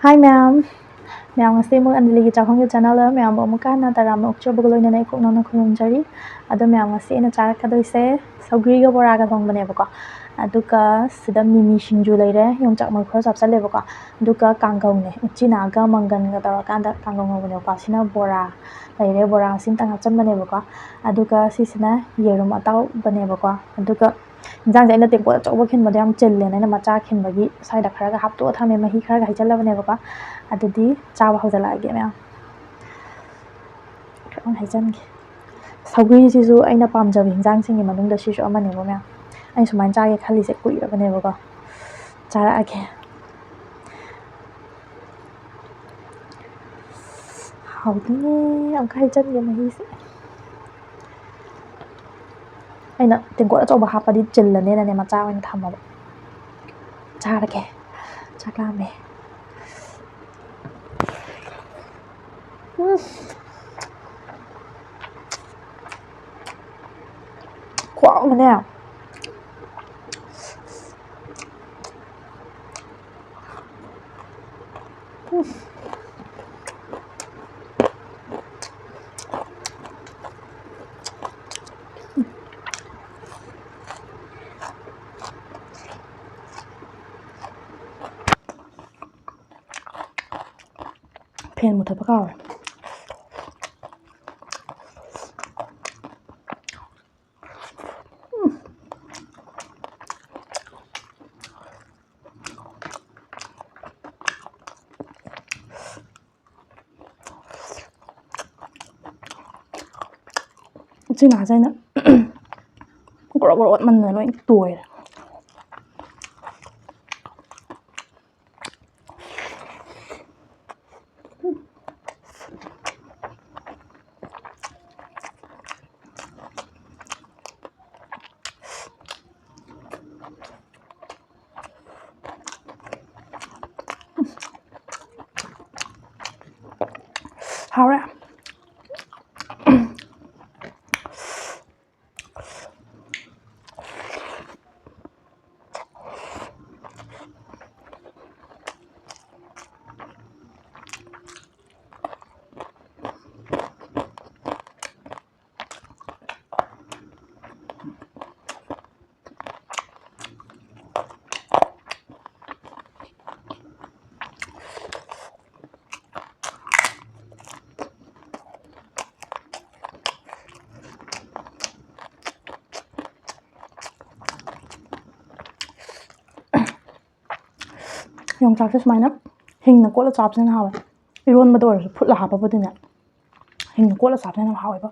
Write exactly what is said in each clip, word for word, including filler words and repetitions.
ꯍꯥꯏ ꯃꯌꯥꯝ, ꯃꯌꯥꯝ ꯉꯁꯤ ꯑꯃꯨꯛ ꯑꯟꯖꯂꯤꯒꯤ ꯆꯥꯛꯈꯨꯝꯒꯤ ꯆꯦꯅꯦꯜꯗ ꯃꯌꯥꯝꯕꯨ ꯑꯃꯨꯛꯀ ꯍꯟꯅ ꯇꯔꯥꯝꯅ ꯑꯣꯛꯆꯕꯒ ꯂꯣꯏꯅꯅ ꯏꯀꯣꯛꯅꯧꯅ ꯈꯨꯔꯨꯝꯖꯔꯤ꯫ ꯑꯗꯣ ꯃꯌꯥꯝ, ꯉꯁꯤ ꯑꯩꯅ ꯆꯥꯔꯛꯀꯗꯣꯏꯁꯦ ꯁꯧꯒ꯭ꯔꯤꯒ ꯕꯣꯔꯥꯒ ꯊꯣꯡꯕꯅꯦꯕꯀꯣ꯫ ꯑꯗꯨꯒ ꯁꯤꯗ ꯃꯤꯃꯤ ꯁꯤꯡꯖꯨ ꯂꯩꯔꯦ, ꯌꯣꯡꯆꯥꯛ ꯃꯔꯨ ꯈꯔꯁꯨ ꯍꯥꯞꯆꯜꯂꯦꯕꯀꯣ꯫ ꯑꯗꯨꯒ ꯀꯥꯡꯒꯧꯅꯦ, ꯎꯆꯤꯅꯥꯒ ꯃꯪꯒꯟꯒ ꯇꯧꯔꯀꯥꯟꯗ ꯀꯥꯡꯒꯧ ꯉꯧꯕꯅꯦꯕꯀꯣ꯫ ꯁꯤꯅ ꯕꯣꯔꯥ ꯂꯩꯔꯦ, ꯕꯣꯔꯥ ꯃꯁꯤꯡ ꯇꯪ ꯍꯥꯞꯆꯟꯕꯅꯦꯕꯀꯣ꯫ ꯑꯗꯨꯒ ꯁꯤꯁꯤꯅ ꯌꯦꯔꯨꯝ ꯑꯇꯥꯎꯕꯅꯦꯕꯀꯣ꯫ ꯑꯗꯨꯒ ꯏꯟꯖꯥꯡꯁꯦ ꯑꯩꯅ ꯇꯦꯡꯀꯣꯠ ꯑꯆꯧꯕ ꯈꯤꯟꯕꯗꯣ ꯌꯥꯝ ꯆꯤꯜꯂꯦꯅ ꯑꯩꯅ ꯃꯆꯥ ꯈꯤꯟꯕꯒꯤ ꯁ꯭ꯋꯥꯏꯗ ꯈꯔꯒ ꯍꯥꯞꯇꯣꯛꯑ ꯊꯝꯃꯦ, ꯃꯍꯤ ꯈꯔꯒ ꯍꯩꯖꯜꯂꯕꯅꯦꯕꯀꯣ꯫ ꯑꯗꯨꯗꯤ ꯆꯥꯕ ꯍꯧꯖꯜꯂꯛꯑꯒꯦ ꯃꯌꯥꯝ꯫ ꯈꯔ ꯍꯩꯖꯟꯒꯦ꯫ ꯁꯧꯒ꯭ꯔꯤꯁꯤꯁꯨ ꯑꯩꯅ ꯄꯥꯝꯖꯕ ꯍꯤꯟꯖꯥꯡꯁꯤꯡꯒꯤ ꯃꯅꯨꯡꯗ ꯁꯤꯁꯨ ꯑꯃꯅꯦꯕ ꯃꯌꯥꯝ꯫ ꯑꯩꯅ ꯁꯨꯃꯥꯏꯅ ꯆꯥꯒꯦ ꯈꯜꯂꯤꯁꯦ ꯀꯨꯏꯔꯕꯅꯦꯕꯀꯣ꯫ ꯆꯥꯔꯛꯑꯒꯦ꯫ ꯍꯥꯎꯗꯣꯏꯅꯦ꯫ ꯑꯃꯨꯛꯀ ꯍꯩꯖꯟꯒꯦ ꯃꯍꯤꯁꯦ꯫ ꯑꯩꯅ ꯇꯦꯡꯀꯣꯠ ꯑꯆꯧꯕ ꯍꯥꯞꯄꯗꯤ ꯆꯤꯜꯂꯅꯦꯅꯅꯦ ꯃꯆꯥ ꯑꯣꯏꯅ ꯊꯝꯃꯕ꯫ ꯆꯥꯔꯒꯦ꯫ ꯆꯥꯛ ꯂꯥꯝꯃꯦ꯫ ꯎꯝ꯫ ꯈꯨꯍꯥꯎ ꯑꯃꯅꯦ꯫ ꯎꯝ꯫ ꯐꯦꯟ ꯃꯨꯊꯠꯄ ꯀꯥꯎꯔꯦ꯫ ꯎꯆꯤꯅꯥꯁꯦ ꯑꯩꯅ ꯒ꯭ꯔꯣ ꯒ꯭ꯔꯣ ꯑꯣꯠꯃꯟꯗꯅ ꯂꯣꯏ ꯇꯣꯏꯔꯦ꯫ ꯍꯥꯎꯔꯦ꯫ ꯌꯣꯡꯆꯥꯛꯁꯦ ꯁꯨꯃꯥꯏꯅ ꯍꯤꯡꯅ ꯀꯣꯠꯂ ꯆꯥꯕꯁꯤꯅ ꯍꯥꯎꯋꯦ꯫ ꯏꯔꯣꯟꯕꯗ ꯑꯣꯏꯔꯁꯨ ꯐꯨꯠꯂ ꯍꯥꯞꯄꯕꯨꯗꯤꯅꯦ, ꯍꯤꯡꯅ ꯀꯣꯠꯂ ꯆꯥꯕꯁꯤꯅ ꯌꯥꯝ ꯍꯥꯎꯋꯦꯕ꯫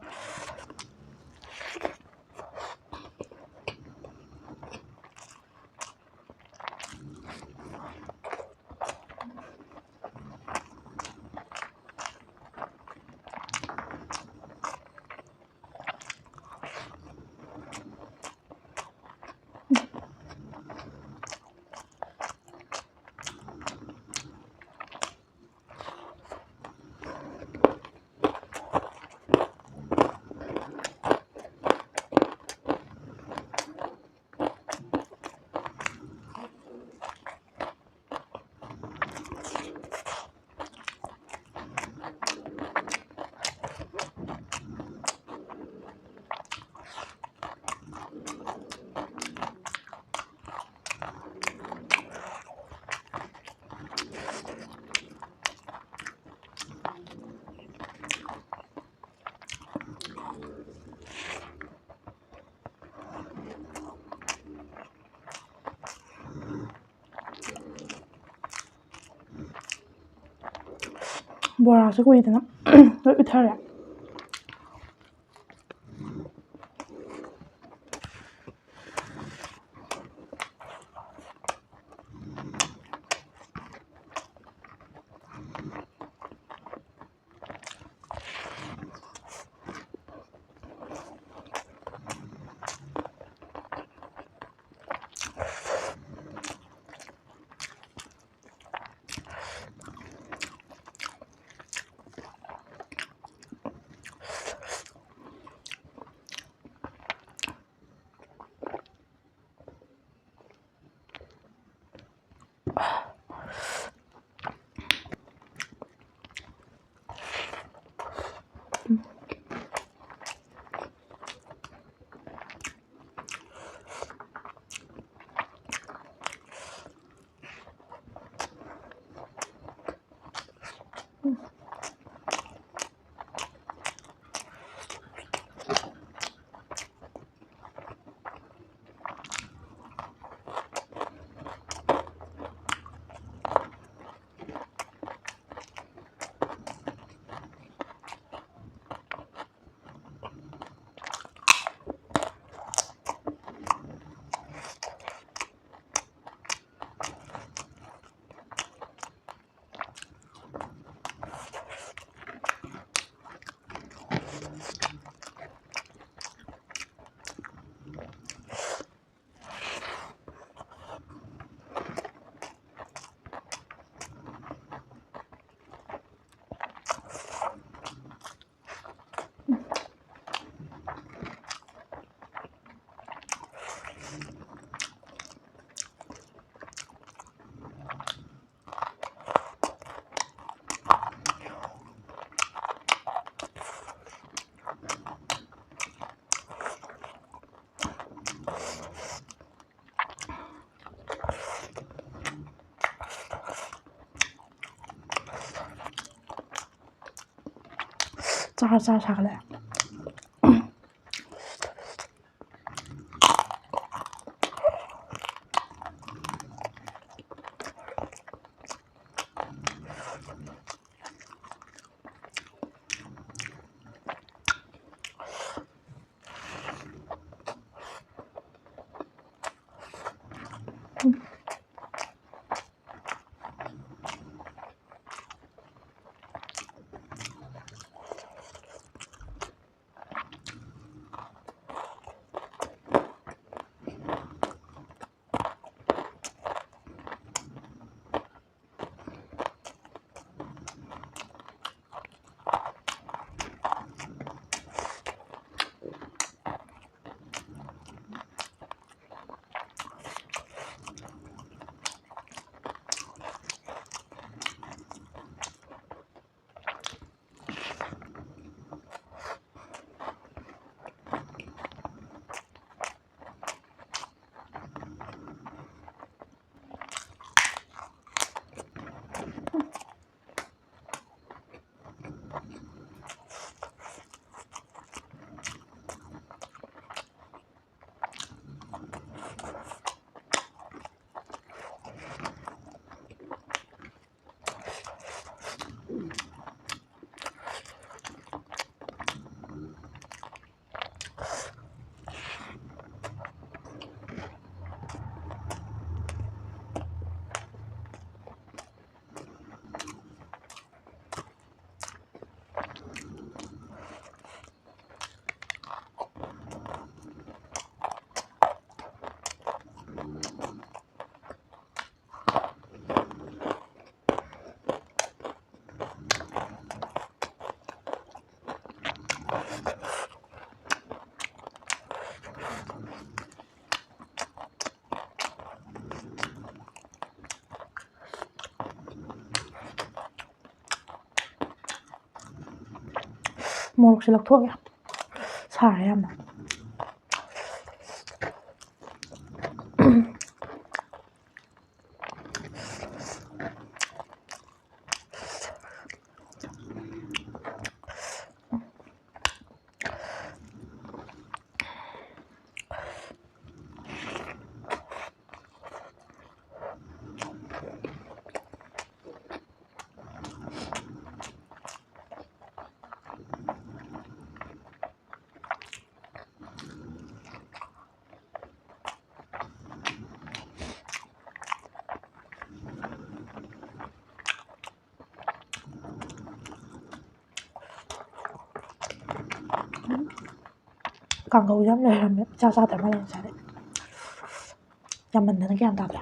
ꯕꯣꯔꯥꯁꯦ ꯀꯨꯏꯗꯅ ꯂꯣꯏ ꯎꯊꯔꯦ꯫ ꯆꯥꯔ ꯆꯥꯔ ꯁꯥꯒꯠꯂꯛꯑꯦ꯫ ꯃꯣꯔꯣꯛꯁꯦ ꯂꯧꯊꯣꯛꯑꯒꯦ, ꯁꯥꯔꯦ ꯌꯥꯝꯅ꯫ ꯀꯥꯡꯒꯧꯁꯦ ꯌꯥꯝ ꯂꯩꯔꯝꯃꯦ, ꯏꯆꯥ ꯆꯥꯗ꯭ꯔ ꯃꯥꯜꯂꯦ ꯉꯁꯥꯏꯗꯤ꯫ ꯌꯥꯝꯃꯟꯗꯅ ꯒ꯭ꯌꯥꯟ ꯇꯥꯗ꯭ꯔꯦ꯫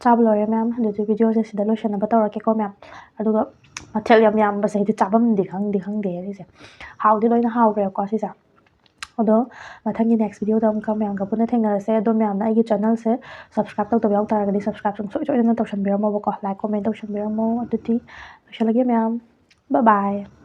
ꯆꯥꯕ ꯂꯣꯏꯔꯦ ꯃꯌꯥꯝ꯫ ꯑꯗꯨꯗꯤ videoꯁꯦ ꯁꯤꯗ ꯂꯣꯏꯁꯟꯅꯕ ꯇꯧꯔꯛꯀꯦꯀꯣ ꯃꯌꯥꯝ꯫ ꯑꯗꯨꯒ ꯃꯊꯦꯜ ꯌꯥꯝ ꯌꯥꯝꯕꯁꯦ ꯑꯩꯗꯤ ꯆꯥꯐꯝꯗꯤ ꯈꯪꯗꯤ ꯈꯪꯗꯦ ꯁꯤꯁꯦ꯫ ꯍꯥꯎꯗꯤ ꯂꯣꯏꯅ ꯍꯥꯎꯈ꯭ꯔꯦꯕꯀꯣ ꯁꯤꯁꯦ꯫ ꯑꯗꯣ ꯃꯊꯪꯒꯤ next videoꯗ ꯑꯃꯨꯛꯀ ꯃꯌꯥꯝꯒ ꯄꯨꯟꯅ ꯊꯦꯡꯅꯔꯁꯦ꯫ ꯑꯗꯣ ꯃꯌꯥꯝꯅ ꯑꯩꯒꯤ channelꯁꯦ subscribe ꯇꯧꯗꯕ ꯌꯥꯎ ꯇꯥꯔꯒꯗꯤ subscribe ꯁꯨꯡꯁꯣꯏ ꯁꯣꯏꯗꯅ ꯇꯧꯁꯟꯕꯤꯔꯝꯃꯣꯕꯀꯣ꯫ Like, comment ꯇꯧꯁꯟꯕꯤꯔꯝꯃꯣ꯫ ꯑꯗꯨꯗꯤ ꯂꯣꯏꯁꯜꯂꯒꯦ ꯃꯌꯥꯝ꯫ Bye bye꯫